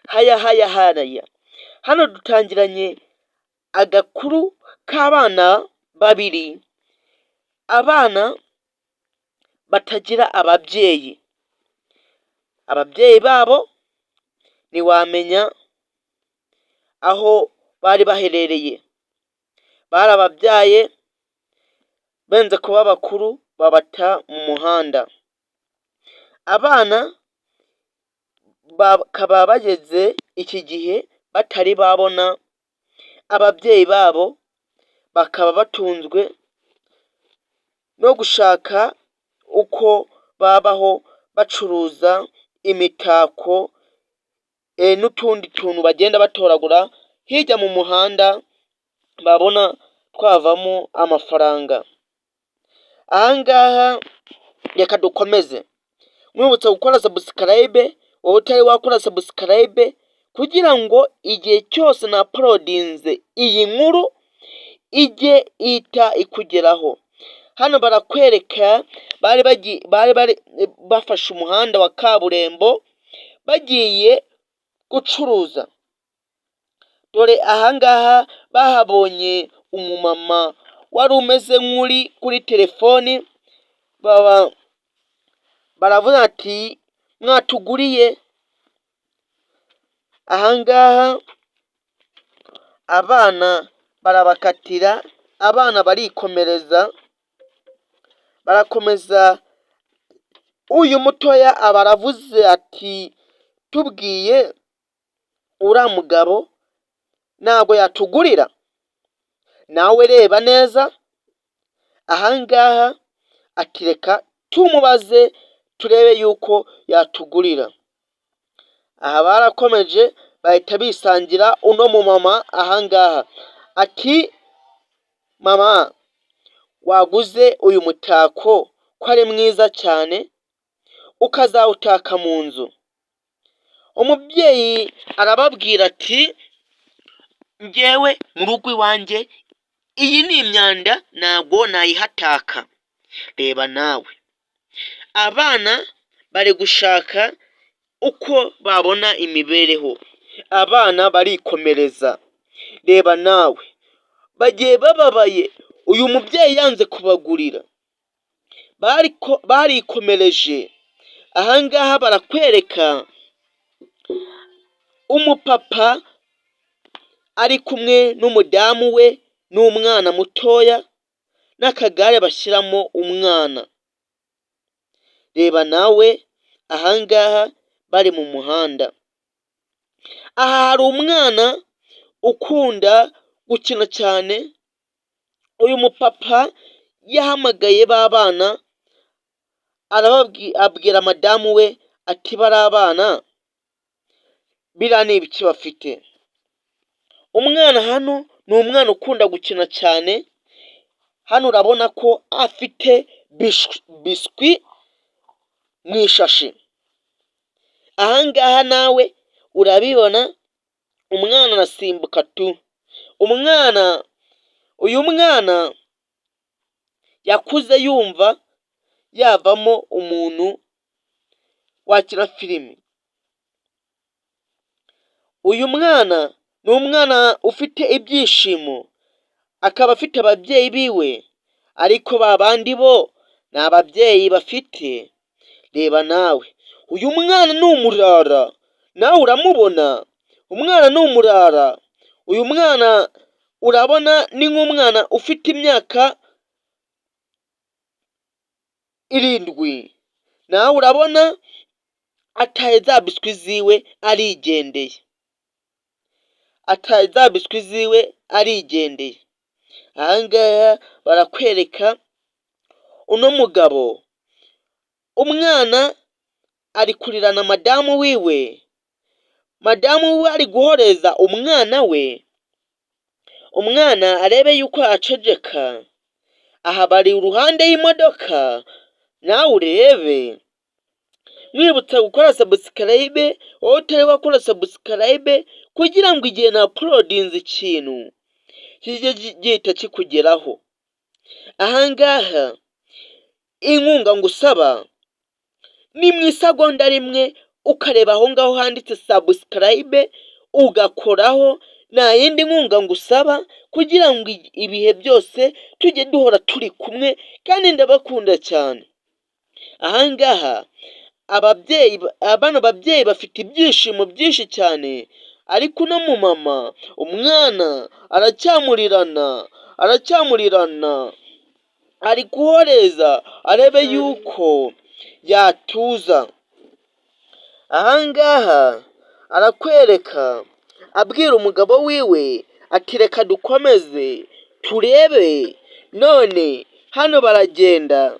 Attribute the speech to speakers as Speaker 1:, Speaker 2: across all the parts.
Speaker 1: Haya haya haya, hano dutangiranye agakuru k'abana babiri, abana batagira ababyeyi. Ababyeyi babo ntiwamenya aho bari baherereye, barababyaye benze kuba bakuru babata mu muhanda. Abana bakaba bageze iki gihe batari babona ababyeyi babo, bakaba batunzwe no gushaka uko babaho bacuruza imitako n'utundi tuntu bagenda batoragura hirya mu muhanda babona twavamo amafaranga. Aha ngaha reka dukomeze, nkwibutsa gukora subscribe, wowe utari wakora subscribe, kugira ngo igihe cyose na uploadinze iyi nkuru ijye ihita ikugeraho. Hano barakwereka bari bafashe umuhanda wa kaburimbo bagiye gucuruza. Dore aha ngaha bahabonye umumama wari umeze nk'uri kuri telefoni, baba baravuga ati: "Mwatuguriye?" Aha ngaha abana barabakatira, abana barikomereza, barakomeza. Uyu mutoya aba aravuze ati: "Tubwiye uriya mugabo ntabwo yatugurira?" Nawe reba neza aha ngaha, ati: "Reka tumubaze turebe yuko yatugurira." Aha barakomeje bahita bisangira uno mumama aha ngaha, ati: "Mama, waguze uyu mutako ko ari mwiza cyane, ukazawutaka mu nzu?" Umubyeyi arababwira ati: "Njyewe mu rugo iwanjye iyi ni imyanda, ntabwo nayihataka." Reba nawe, abana bari gushaka uko babona imibereho, abana barikomereza. Reba nawe, bagiye bababaye, uyu mubyeyi yanze kubagurira, barikomereje. Aha ngaha barakwereka umupapa ari kumwe n'umudamu we n'umwana mutoya n'akagare bashyiramo umwana. Reba nawe, aha ngaha bari mu muhanda. Aha hari umwana ukunda gukina cyane, uyu mupapa yahamagaye ba bana, abwira madamu we ati: "Bariya bana biriya ni ibiki bafite?" Umwana hano ni umwana ukunda gukina cyane, hano urabona ko afite biswi mu ishashi. Aha ngaha nawe urabibona, umwana arasimbuka tu. Umwana, uyu mwana yakuze yumva yavamo umuntu wakina filimi. Uyu mwana ni umwana ufite ibyishimo, akaba afite ababyeyi biwe, ariko ba bandi bo nta babyeyi bafite. Reba nawe, uyu mwana ni umurara, nawe uramubona, umwana ni umurara. Uyu mwana urabona ni nk'umwana ufite imyaka 7, nawe urabona ataye za biswi ziwe arigendeye, ataye za biswi ziwe arigendeye. Aha ngaha barakwereka uno mugabo, umwana ari kurira na madamu wiwe, madamu we ari guhoreza umwana we, umwana arebe yuko aceceka. Aha bari iruhande y'imodoka, nawe urebe. Mwibutsa gukora subscribe, wowe utari wakora subscribe, kugira ngo igihe na uploadinze ikintu kijye gihita kikugeraho. Aha ngaha inkunga ngusaba ni mu isegonda rimwe. Ukareba aho ngaho handitse subscribe, ugakoraho. Nta yindi nkunga ngusaba kugira ngo ibihe byose tujye duhora turi kumwe, kandi ndabakunda cyane. Aha ngaha ababyeyi, bano babyeyi bafite ibyishimo byinshi cyane, ariko uno mumama umwana aracyamurirana, aracyamurirana, ari guhoreza arebe yuko yatuza. Aha ngaha arakwereka abwira umugabo wiwe ati: "Reka dukomeze turebe." None hano baragenda,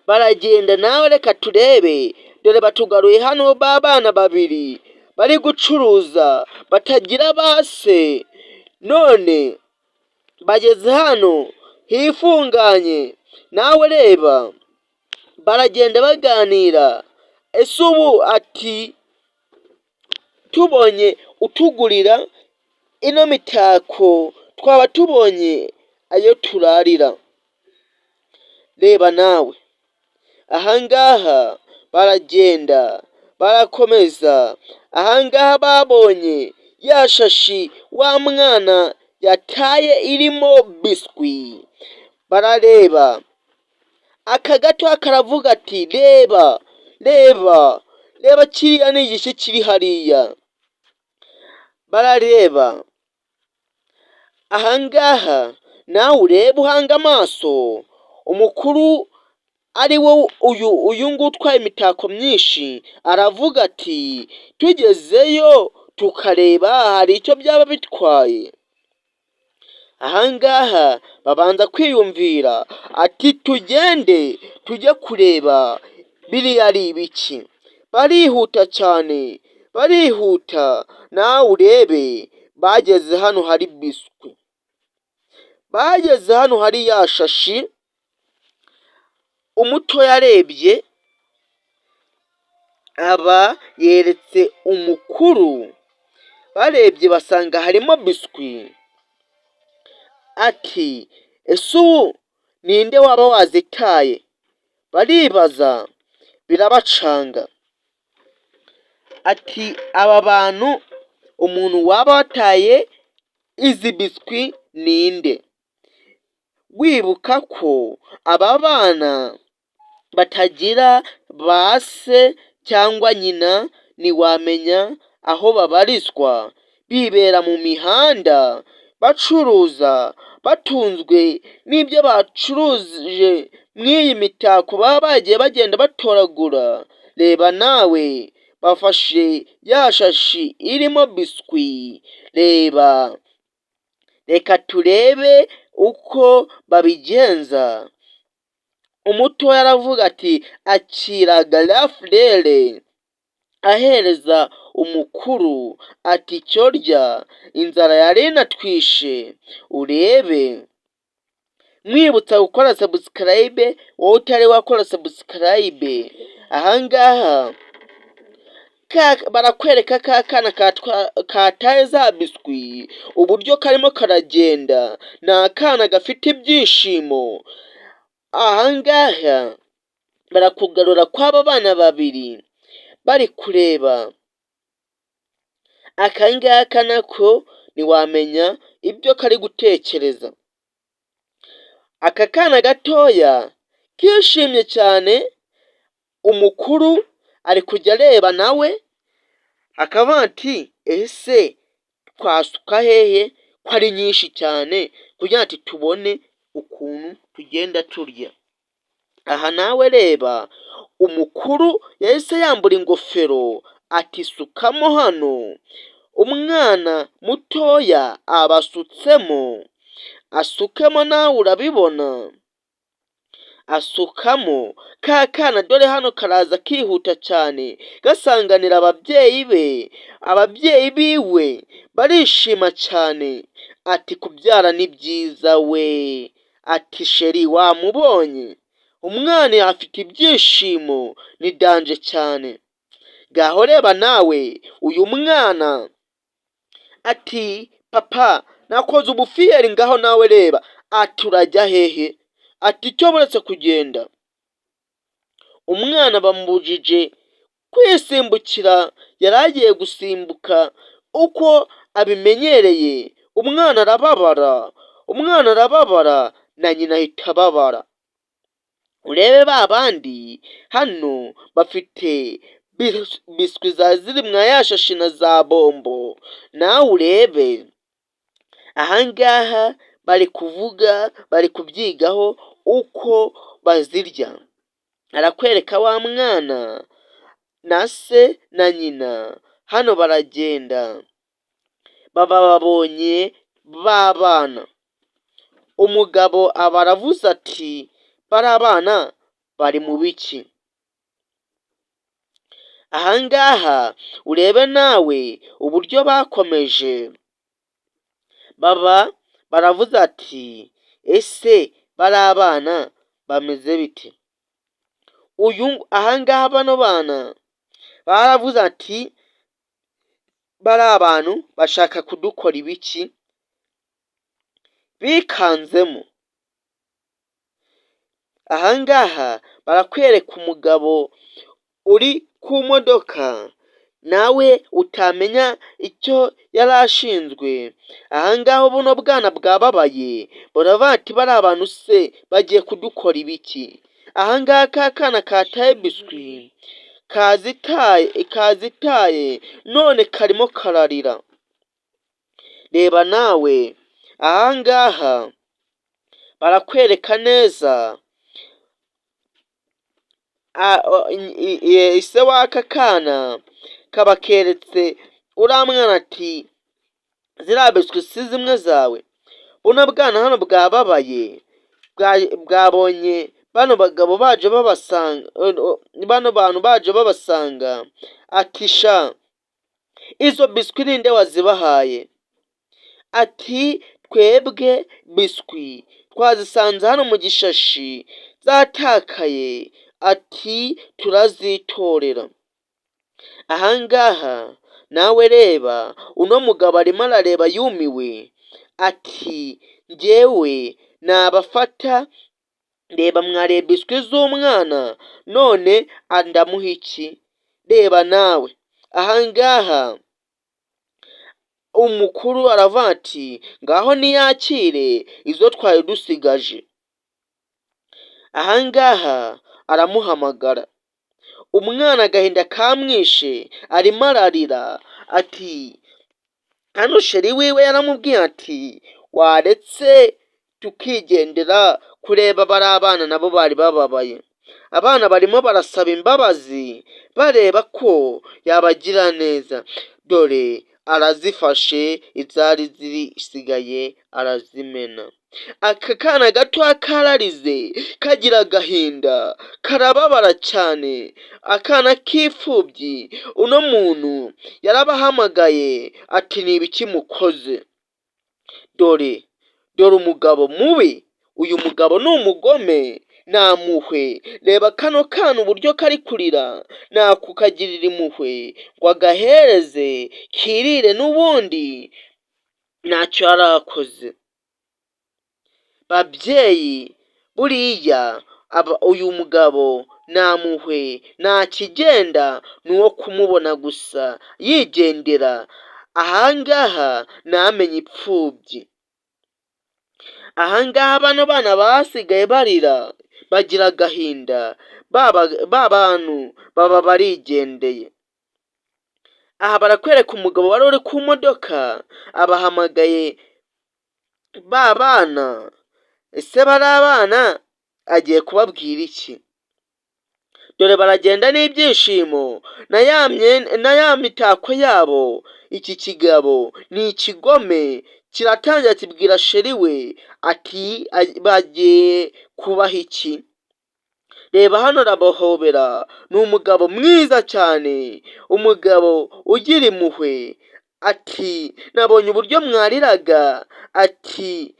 Speaker 1: baragenda nawe, reka turebe. Dore batugaruye hano, ba bana babiri bari gucuruza batagira base, none bageze hano hifunganye. Nawe reba, baragenda baganira. Ese ubu ati tubonye utugurira ino mitako, twaba tubonye ayo turarira. Reba nawe, ahangaha baragenda barakomeza. Ahangaha babonye ya shashi wa mwana yataye irimo biswi. Barareba, aka gato karavuga ati: "Reba, reba, reba, kiriya ni igiki kiri hariya?" Barareba ahangaha, nawe urebe, uhanga amaso. Umukuru ari we uyu nguyu utwaye imitako myinshi aravuga ati: "Tugezeyo tukareba, hari icyo byaba bitwaye?" Ahangaha babanza kwiyumvira ati: "Tugende tujye kureba biriya ari ibiki." Barihuta cyane, barihuta. Nawe urebe, bageze hano hari biswi, bageze hano hari ya shashi. Umutoya arebye aba yeretse umukuru, barebye basanga harimo biswi. Ati: "Ese ubu ninde waba wazitaye?" Baribaza, birabacanga. Ati: "Aba bantu, umuntu waba wataye izi biswi ninde?" Wibuka ko aba bana batagira ba se cyangwa nyina, ntiwamenya aho babarizwa, bibera mu mihanda bacuruza, batunzwe n'ibyo bacuruje mw'iyi mitako baba bagiye bagenda batoragura. Reba nawe, bafashe ya shashi irimo biswi. Reba, reka turebe uko babigenza. Umutoya aravuga ati: "Akira grand frère." Ahereza umukuru ati: "Cyo rya, inzara yari inatwishe." Urebe, mwibutsa gukora subscribe, wowe utari wakora subscribe. Ahangaha barakwereka ka kana kataye za biswi, uburyo karimo karagenda. Ni akana gafite ibyishimo. Ahangaha barakugarura kw'aba bana babiri bari kureba. Aka ngaka nako ntiwamenya ibyo kari gutekereza. Aka kana gatoya kishimye cyane, umukuru ari kujya areba nawe akavuga ati: "Ese twasuka hehe ko ari nyinshi cyane, kugira ati tubone ukuntu tugenda turya?" Aha nawe reba, umukuru yahise yambura ingofero ati: "Sukamo hano." Umwana mutoya abasutsemo, asukemo, nawe urabibona, asukamo. Ka kana dore hano karaza kihuta cyane gasanganira ababyeyi be. Ababyeyi biwe barishima cyane, ati: "Kubyara ni byiza we." Ati: "Chéri, wamubonye?" Umwana afite ibyishimo, ni danger cyane. Ngaho reba nawe, uyu mwana ati: "Papa, nakoze ubufiyeri." Ngaho nawe reba, ati: "Urajya hehe?" Ati: "Icyo buretse kugenda." Umwana bamubujije. Kwisimbukira yari agiye gusimbuka uko abimenyereye, umwana arababara, umwana arababara na nyina ahita ababara. Urebe ba bandi hano bafite biscuit zari ziri mwa ya shashi na za bombo, nawe urebe ahangaha bari kuvuga, bari kubyigaho uko bazirya. Arakwereka wa mwana na se na nyina, hano baragenda baba babonye ba bana. Umugabo aba aravuze ati: "Bariya bana bari mu biki?" Ahangaha urebe nawe uburyo bakomeje, baba baravuze ati: "Ese bariya bana bameze bite?" Uyu ahangaha bano bana baravuze ati: "Bariya bantu bashaka kudukora ibiki?" Bikanzemo. Ahangaha barakwereka umugabo uri ku modoka, nawe utamenya icyo yari ashinzwe. Ahangaha buno bwana bwababaye, buravuga ati: "Bariya bantu se bagiye kudukora ibiki?" Ahangaha ka kana kataye biscuit kazitaye, kazitaye none karimo kararira. Reba nawe ahangaha barakwereka neza ise w'aka kana kaba keretse uriya mwana ati: "Ziriya biscuit si zimwe zawe?" Buno bwana hano bwababaye, bwabonye bano bagabo baje babasanga, bano bantu baje babasanga, ati: "Sha, izo biscuit ninde wazibahaye?" Ati: "Twebwe biscuit twazisanze hano mu gishashi zatakaye," ati: "Turazitorera." Ahangaha nawe reba uno mugabo arimo arareba yumiwe, ati: "Njyewe nabafata, reba mwariye biscuit z'umwana, none ndamuha iki?" Reba nawe ahangaha umukuru aravuga ati: "Ngaho niyakire izo twari dusigaje." Ahangaha aramuhamagara, umwana agahinda kamwishe, arimo ararira ati hano chéri wiwe yaramubwiye ati: "Waretse tukigendera kureba bariya bana, nabo bari bababaye." Abana barimo barasaba imbabazi, bareba ko yabagira neza. Dore arazifashe, izari zisigaye arazimena. Aka kana gatoya kararize, kagira agahinda, karababara cyane, akana k'imfubyi. Uno muntu yarabahamagaye ati: "Ni ibiki mukoze?" Dore dore umugabo mubi, uyu mugabo ni umugome, nta mpuhwe. Reba kano kana uburyo kari kurira, nakukagirira impuhwe ngo agahereze kirire, n'ubundi ntacyo yari akoze. Babyeyi, buriya uyu mugabo nta mpuhwe, nta kigenda, ni uwo kumubona gusa yigendera. Ahangaha ntamenye imfubyi. Ahangaha bano bana basigaye barira, bagira agahinda, ba bantu baba barigendeye. Aha barakwereka umugabo wari uri ku modoka, abahamagaye ba bana. Ese bari abana agiye kubabwira iki? Dore baragenda n'ibyishimo na ya mitako yabo. Iki kigabo ni ikigome, kiratangira kibwira chéri we ati: "Bagiye kubaha iki?" Reba hano arabahobera, ni umugabo mwiza cyane, umugabo ugira impuhwe. Ati: "Nabonye uburyo mwariraga." Ati: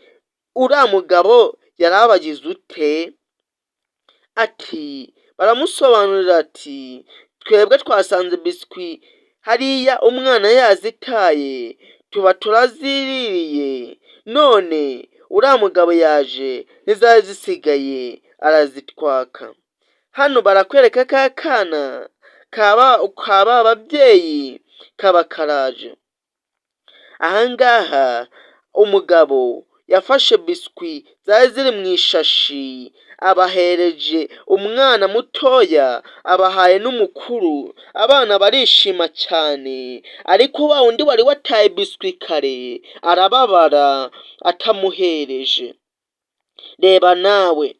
Speaker 1: "Uriya mugabo yari abagize ute?" Ati baramusobanurira ati: "Twebwe twasanze biscuit hariya umwana yazitaye, tuba turaziririye, none uriya mugabo yaje n'izari zisigaye arazitwaka." Hano barakwereka ka kana ka ba babyeyi kaba karaje. Ahangaha umugabo yafashe biscuit zari ziri mu ishashi, abahereje umwana mutoya, abahaye n'umukuru, abana barishima cyane, ariko wa wundi wari wataye biscuit kare arababara atamuhereje. Reba nawe,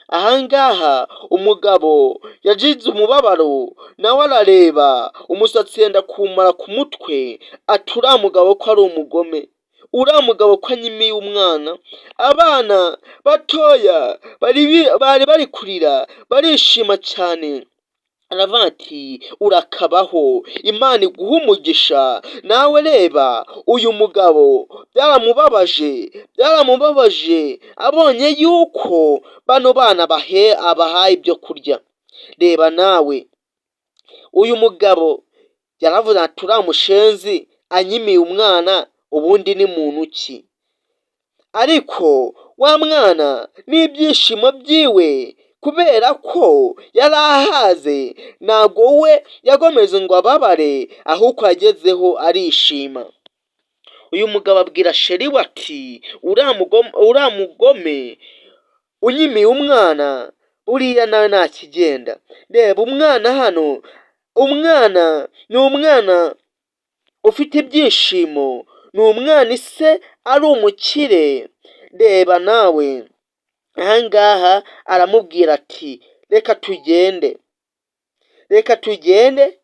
Speaker 1: ahangaha umugabo yagize umubabaro, nawe arareba umusatsi yenda kumara ku mutwe, ati: "Uriya mugabo ko ari umugome, uriya mugabo ko anyimiye umwana?" Abana batoya bari bari kurira barishima cyane, aravuga ati: "Urakabaho, Imana iguhe umugisha." Nawe reba, uyu mugabo byaramubabaje, byaramubabaje abonye yuko bano bana bahe abahaye ibyo kurya. Reba nawe, uyu mugabo yaravuze ati: "Uriya mushenzi anyimiye umwana, ubundi ni muntu ki?" Ariko wa mwana n'ibyishimo byiwe, kubera ko yari ahaze, ntabwo we yagomeje ngo ababare, ahubwo yagezeho arishima. Uyu mugabo abwira chéri we ati: "Uriya mugome unyimiye umwana, buriya nawe nta kigenda." Reba umwana hano, umwana ni umwana ufite ibyishimo, ni umwana ise ari umukire. Reba nawe, ahangaha aramubwira ati: "Reka tugende, reka tugende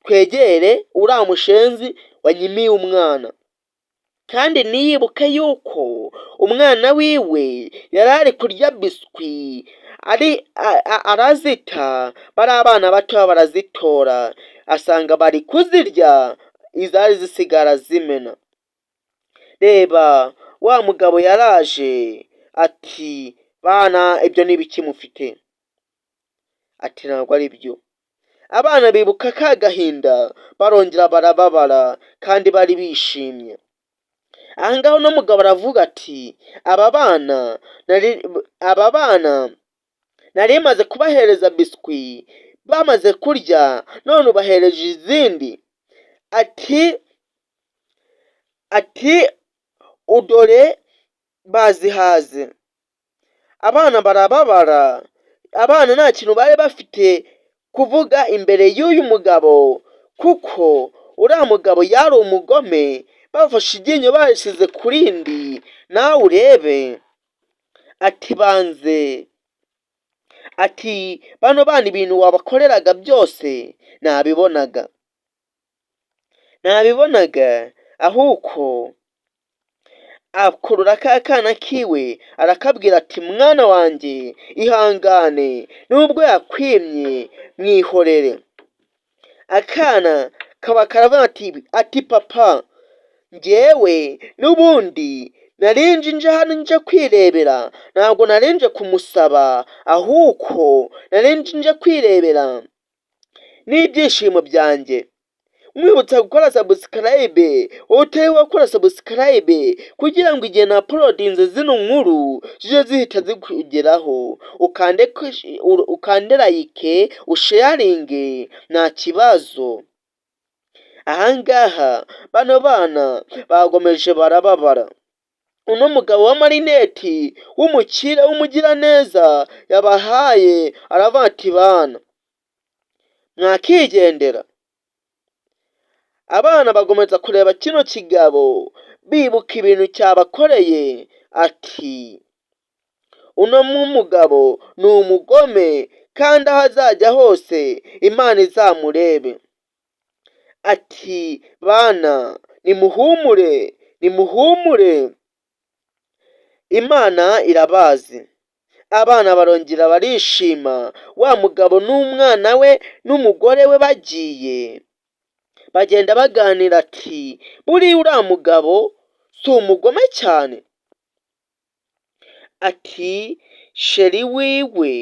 Speaker 1: twegere uriya mushenzi wanyimiye umwana." Kandi ntiyibuke yuko umwana wiwe yari ari kurya biscuit, ari arazita, bariya abana batoya barazitora, asanga bari kuzirya, izari zisigara zimena. Reba, wa mugabo yaraje ati: "Bana, ibyo ni ibiki mufite?" Ati: "Ntabwo ari byo." Abana bibuka ka gahinda, barongera barababara kandi bari bishimye. Aha ngaha uno mugabo aravuga ati: Aba bana nari maze kubahereza biscuit, bamaze kurya, none ubahereje izindi." Ati: "Udore bazihaze." Abana barababara, abana nta kintu bari bafite kuvuga imbere y'uyu mugabo, kuko uriya mugabo yari umugome, bafashe iryinyo barishyize ku rindi. Nawe urebe, ati: "Banze." Ati: "Bano bana ibintu wabakoreraga byose nabibonaga, nabibonaga." Ahubwo akurura ka kana kiwe, arakabwira ati: "Mwana wanjye, ihangane, nubwo yakwimye mwihorere." Akana kaba karavuga ati: "Papa, njyewe n'ubundi narinje nje hano nje kwirebera, ntabwo narinje kumusaba, ahubwo narinje nje kwirebera n'ibyishimo byanjye." Mwibutsa gukora subscribe, wowe utari wakora subscribe, kugira ngo igihe na uploadinze zino nkuru zijye zihita zikugeraho. Ukande like, usharinge, nta kibazo. Ahangaha bano bana bagomeje barababara. Uno mugabo w'amarineti w'umukire w'umugiraneza yabahaye, aravuga ati: "Bana, mwakigendera." Abana bagomeza kureba kino kigabo, bibuka ibintu cyabakoreye, ati: "Uno mugabo ni umugome, kandi aho azajya hose Imana izamurebe." Ati: "Bana, nimuhumure, nimuhumure, Imana irabazi." Abana barongera barishima. Wa mugabo n'umwana we n'umugore we bagiye bagenda baganira, ati: "Buriya uriya mugabo si umugome cyane?" Ati: "Chéri wiwe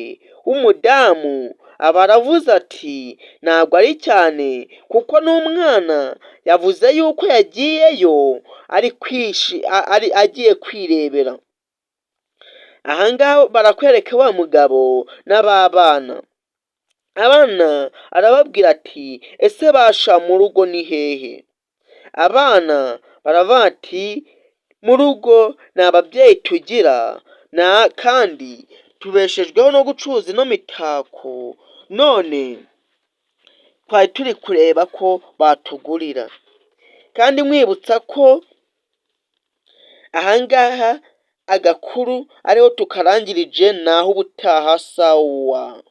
Speaker 1: w'umudamu aba aravuze ati ntabwo ari cyane, kuko n'umwana yavuze yuko yagiyeyo ari kwishi ari agiye kwirebera." Ahangaha barakwereka wa mugabo n'aba bana. Abana arababwira ati: "Ese basha, mu rugo ni hehe?" Abana baravuga ati: "Mu rugo ni ababyeyi tugira na kandi tubeshejweho no gucuruza ino mitako, none twari turi kureba ko batugurira." Kandi nkwibutsa ko ahangaha agakuru ariho tukarangirije, naho ubutaha. Sawa.